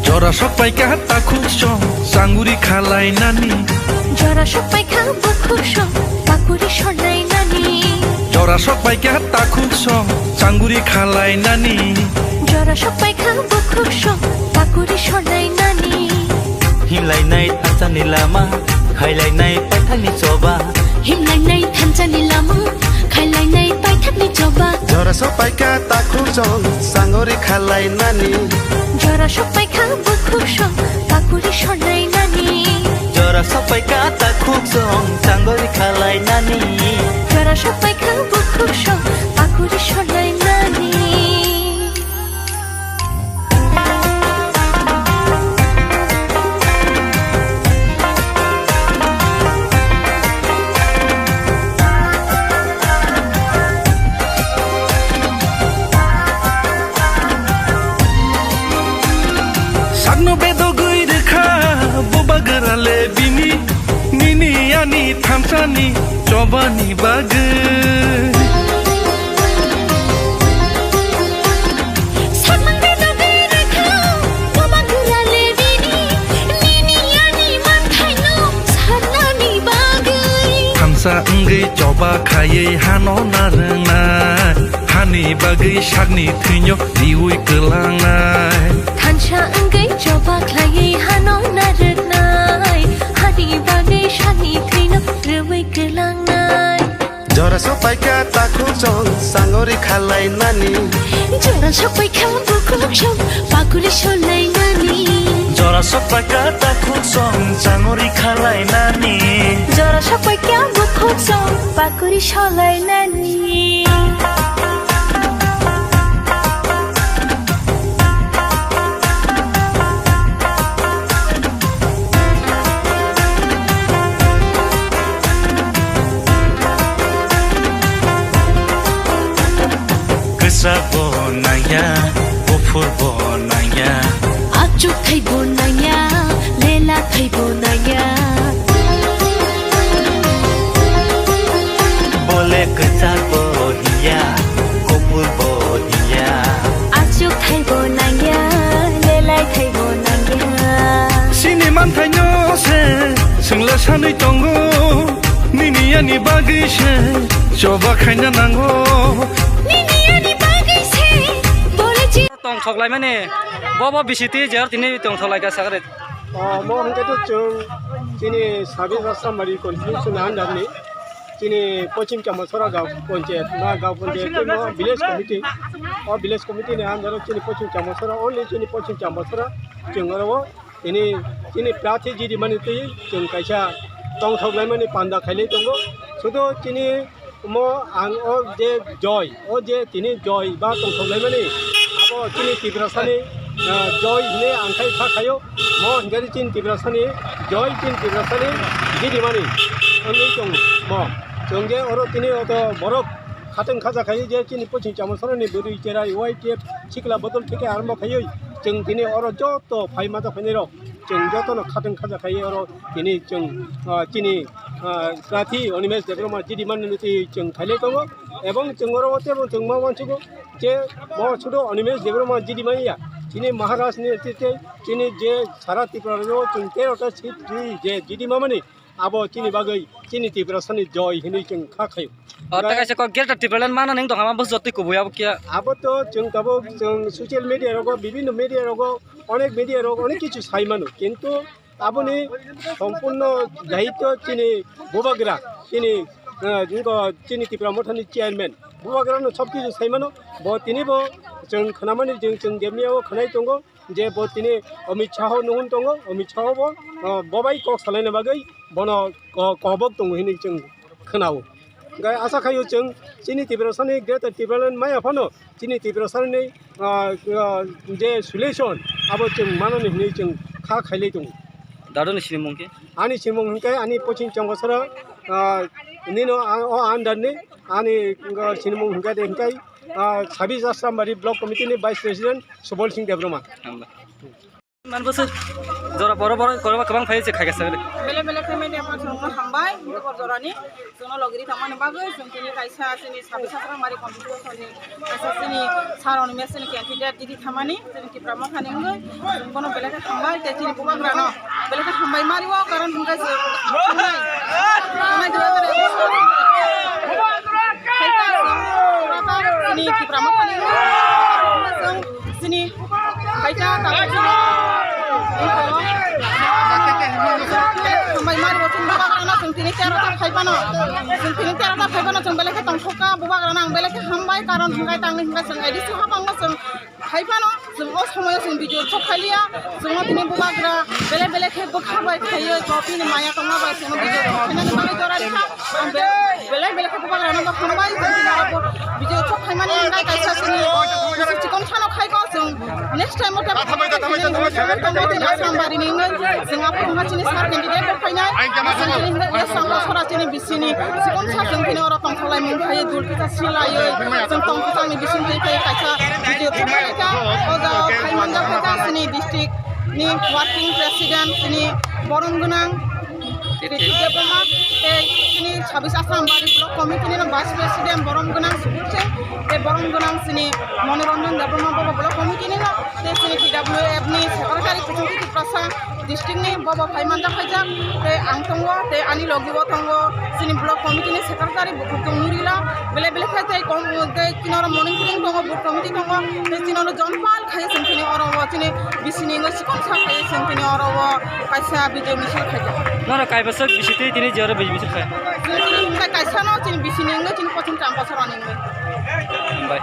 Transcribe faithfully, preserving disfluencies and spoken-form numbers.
Jora sok paikha takhuk song, changuri khalai nani. Jora sok paikha bukhuk song, pakuri sonai nani. Jora sok paikha takhuk song, changuri khalai nani. Jora sok paikha bukhuk song, pakuri sonai nani. Himlainai thansa ni lama, khailainai paithak ni choba. Himlainai thansa ni lama, khailainai paithak ni choba. Jora sok paikha takhuk song, changuri khalai nani. Jora sok paikha bukhuk song, pakuri sonai nani. Jora sok paikha takhuk song, changuri khalai nani. Jora sok paikha bukhuk song, pakuri sonai nani. Sakno bedogwi rwkha bubagra le bini, nini ani thansani chobani bagwi. Sakno bedogwi rwkha bubagra le bini, nini ani manthaino sarnani bagwi. Thansa wngwi choba khaiwi hano narwngnai, hani bagwi sakni thwino riwi kwlangnai. Thansa wngwi choba khlaiwi hano narwknai, hani bagwi sakni thwino riwi kwlangnai. Jora sok paikha takhuk song, changuri khalai nani. Jora sok paikha bukhuk song, pakuri sonai nani. Jora sok paikha takhuk song, changuri khalai nani. Jora sok paikha bukhuk song, pakuri sonai nani. Kwchak bo nangya, buphur bo nangya. Achuk thai bo nangya, lela thai bo nangya. Bole kwchak bo hiya, kuphur bo hiya. Achuk thai bo nangya, lelai thai bo nangya. Sini manthaino se, swngla sanwi tongo. Nini ani bagwi se, choba khaina nango. Nini ani bagwi se, bole ji- Tongthok laimani, bo bo B C T jer tini tongthok laika sakari. O, mo hwnkhe to chwng chini Sabir Rasamari constituency ni under ni chini Pochim Chambasora gaon panchayat, ma gaon panchayat tei mo village committee, o village committee ni under o chini Pochim Chambasora, only chini Pochim Chambasora chwng oro o tini chini prathi jidi mani twi chwng kaisa tongthok laimani panda khailai tongo. Sudo chini Omo ang o je joy, o je tini joy ba tongthok laimani, abo chini Tiprasani, ah, joy hwnwi ang khai kha khaio. Mo hwnkhe chini Tiprasani joy, chini Tiprasani jidimani wngwi tong mo. Chwng je oro tini oto borok khatang khaja khai je chini Pochim Chambasarani bwrwi cherai Y T F sikla bodol theke armo khaiwi chwng tini oro joto phai mata phainairok chwng jotono khatang khaja khai oro tini chwng, ah, chini, ah, prathi Animesh Debbarma jidimani twi chwng khailai tongo, ebong chwng oro o tebo chwng ma uansukgo je bo sudo Animesh Debbarma jidimani ya, chini Maharaj ni twi tei chini je sara Tripura o chwng tero ta seat ri je jidimamani abo chini bagwi chini Tiprasani joy hinwi chwng kha khaio. O, ta kaisa kok Greater Tipraland mana ning tongma bo jotoi kubui abo kya? Abo to chwng tabuk chwng social media rogo, bibinno media rogo, onek media rogo onek kichu sai mano, kintu aboni sompurno daityo chini bubagra, chini, eh, jingo chini Tipra Mothani chairman, bubagrano sob kichu sai mano. Bo tini bo chwng khnamani, chwng, chwng demia o khnai tongo. Je bo tini Amit Shah o nung tongo, Amit Shah o bo, ah, bo bai kok salaina bagwi bono ko-, kobok tongo hinwi chwng khwnao. Hwnkhe asa khaio chwng chini Tiprasani Greater Tipraland maya phano chini Tiprasani, ah, ah, je solution abo chwng manani hinwi chwng kha khailai tongo. Dadoni sinimung khe? Ani sinimung hwnkhe ani Pochim Chambasara, ah, nino a-, o under ni ani sinimung hwnkhe de hwnkhe, ah, Sabir Rasamari Block Committee ni Vice President Subol Singh Debbarma. Hambai. Man bwswk jora boro boro korokma kwbang phai se khaika sagri. Bele bele khe media mathangno hambai, bubak jorani, chwngno logiri tongmani bagwi, chwng tini kaisa chini sabis Asrambari constituency ni kaisa chini sir Animesh ni candidate didi thamani, chini Tipra Motha ni wngwi, chwng bono bele khe hambai, tei chini bubagrano bele khe hambai mari o, karon hwnkhe chwng thangnai. Thangnai dua dua. Chini Tipra Motha ni wngwi, chwng Chini khaita tabuk chini hambai mari bo chini bubagrano chwng tini tero ta phai phano, chwng tini tero ta phai phano chwng belai khe tongthokha, bubagrano ang belai khe hambai, karon hwnkhe tangni hwnkhe chwng A D C hapangno chwng phai phano chwng o somoyo chwng video sok khailiya, chwngno tini bubagra belai belai khe bwkha bai khaiwi kopini maya tongma bai chwngno video sok khainani bagwi jora rikha. Ang be-, belai belai khe bubagrano bo hambai, chwng tini oro bo video sok khaimani hwnkhe kaisa chini chikon sano khai ko chwng next time o tei Asrambari ni wngwi chwng aphuru wngkha chini sir candidate rok phainai. Chwng tini hwnkhe yes, ang sora chini B C ni chikon sa chwng tini oro tongthok lai mung khai dul kisa silaiwi chwng tongthok changni bising twi tei kaisa video sok khaikha. O jagao khai manjak khaikha chini district ni working president chini borom gwnang Ritwik Debbarma, tei chini sabis Asrambari Block Committee ni no Vice President borom gwnang Subur Singh, tei borom gwnang chini Manoranjan Debbarma bobo Block Committee ni no, tei chini T W F ni Secretary Kuchungki Tiprasa district ni bobo phai manjak khaijak, tei ang tongo, tei ani logi o tongo chini Block Committee ni Secretary Bukhuk Tongmurila, belai belai khai tei kom, tei chini oro monitoring tongo, Booth Committee tongo, tei chini oro jonpal khai chwng tini oro o chini B C ni wngwi chikon sa khai chwng tini oro o kaisa video misil khaijak. Noro kaibaswk B C twi tini jora video misil khai. Chini hwnkhe kaisa no chini B C ni wngwi chini pochin cham bosor ani wngwi. Hambai.